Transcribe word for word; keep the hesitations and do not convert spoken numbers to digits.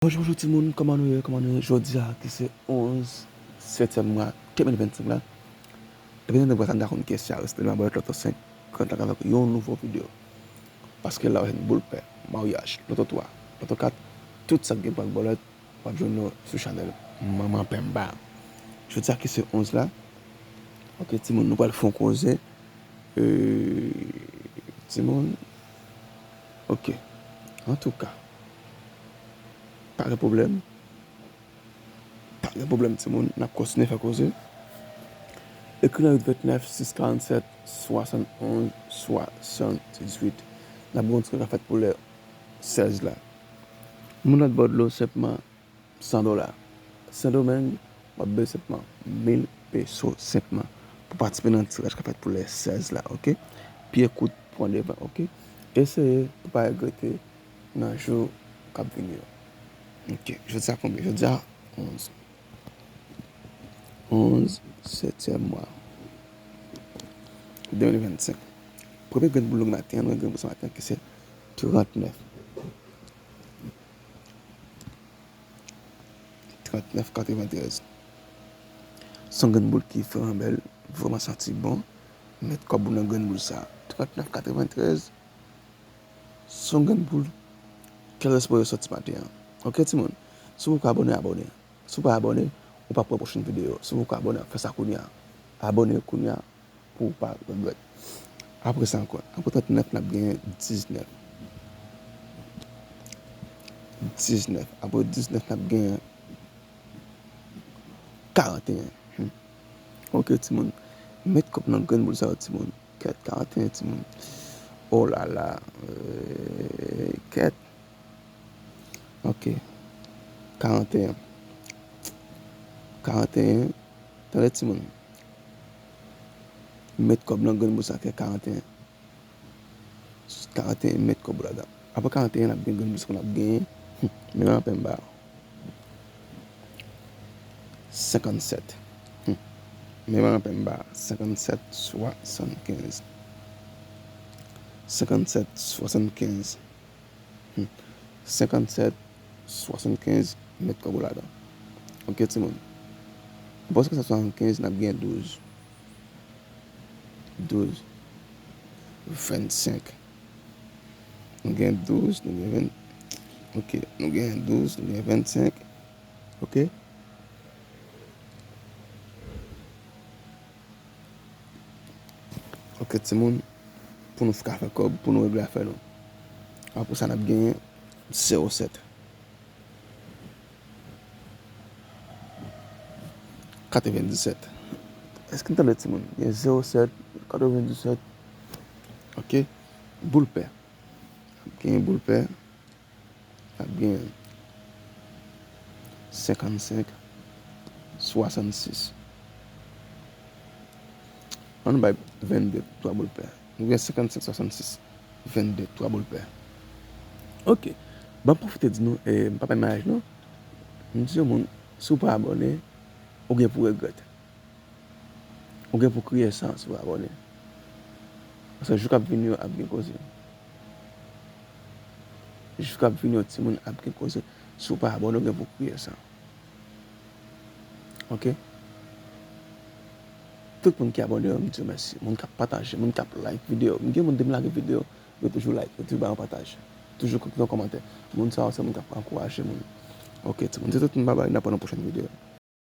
Bonjou, bonjou timoun, kòman nou ye, kòman nou ye? Jodi a ki se onz setyèm mwa de mil vennsenk la. Depi nan mwa sa, m ta konn kesyon a reste, m ap lòt senk kontak avèk yon nouvo videyo. Paske la w jwenn boul pè, maryaj, loto twa, loto kat, tout sa k gen pou ak bòlèt, w ap jwenn yo sou chanèl Manman Pemba. Jodi a ki se onz la. Ok, timoun, nou pral fè yon koze. Euh, timoun. Ok. Antouka, pa gen pwoblèm. Pa gen pwoblèm, timoun. N ap kontinye fè koze. Ekri nan uit vennèf sis karannsèt swasannonz swasanndizuit. N ap gen yon ti kòb k ap fèt pou lè sèz la. Moun lòt bò dlo senpman san dola. Sendomeng, w ap bay senpman mil peso senpman pou patisipe nan tiraj k ap fèt pou lè sèz la, ok? Pye kout, pran devan, ok? Eseye pou pa regrete nan jou k ap vini yo. Ok, jodi a konbyen? Jodi a onz. Onz, setyèm mwa de mil vennsenk. Premye grenn boul nou gen maten an, nou gen grenn boul sa maten an ki se trannèf. Trannèf katreventrèz. Se yon grenn boul ki vrèman bèl, vrèman santi bon. Met kòb ou nan grenn boul sa. Trannèf katreventrèz. Se yon grenn boul ki ta sipoze sòti maten an. Ok, timoun? Si w poko abòne, abòne. Si w pa abòne, ou p ap wè pwochèn videyo. Si w poko abòne, fè sa kounye a. Abòne kounye a pou w pa regrèt. Apre sa ankò, apre trannèf, n ap genyen diznèf. Diznèf. Apre diznèf, n ap genyen karanteyen. Hmm. Ok, timoun. Met kòb nan grenn boul sa yo, timoun. Kèt, karanteyen, timoun. Oh la la. Euh, kèt. Ok. Karanteyen. Karanteyen. Tande, timoun. Met kòb nan grenn boul sa, kèt, karanteyen. Karanteyen, met kòb ou ladan. Apre karanteyen, n ap gen grenn boul sa, n ap genyen. Hmm, men anpè m ba. Senkannsèt. Hmm. Men anpè m ba. Senkannsèt swasannkenz. Senkannsèt swasannkenz. Hmm. Senkannsèt swasannkenz, met kòb ou ladan. Ok, timoun. Apre senkannsèt swasannkenz, n ap gen douz. Douz. Vennsenk. Nou gen douz, nou gen ven-, ok, nou gen douz, nou gen vennsenk. Ok? Ok, timoun, pou nou ka fè kòb, pou nou regle afè nou. Apre sa, n ap genyen zewo sèt. Katrevendisèt. Èske n tande, timoun? Gen zewo sèt, katrevendisèt. Ok? Boul pè. Gen boul pè. N ap gen senkannsenk, swasannsis. Ann bay vennde, twa boul pè. Nou gen senkannsenk, swasannsis, vennde, twa boul pè. Ok. Ban m pwofite di nou, e, m pa bay mayaj non. M di yon moun, si w pa abòne, ou gen pou regrèt. Ou gen pou kriye san si w abòne. Paske jou k ap vini yo ap gen koze. Jou k ap vini yo, timoun, ap gen koze. Si w pa abòne, ou gen pou kriye san. Ok? Tout moun ki abòne yo, m di yo mèsi. Moun k ap pataje, moun k ap like videyo. M gen moun, depi m lage videyo, yo toujou like, yo toujou bay yon pataj. Toujou kite yon kòmantè. Moun sa yo, se moun k ap ankouraje moun. Ok, timoun, se tout, m babay, n ap wè nan pwochèn videyo.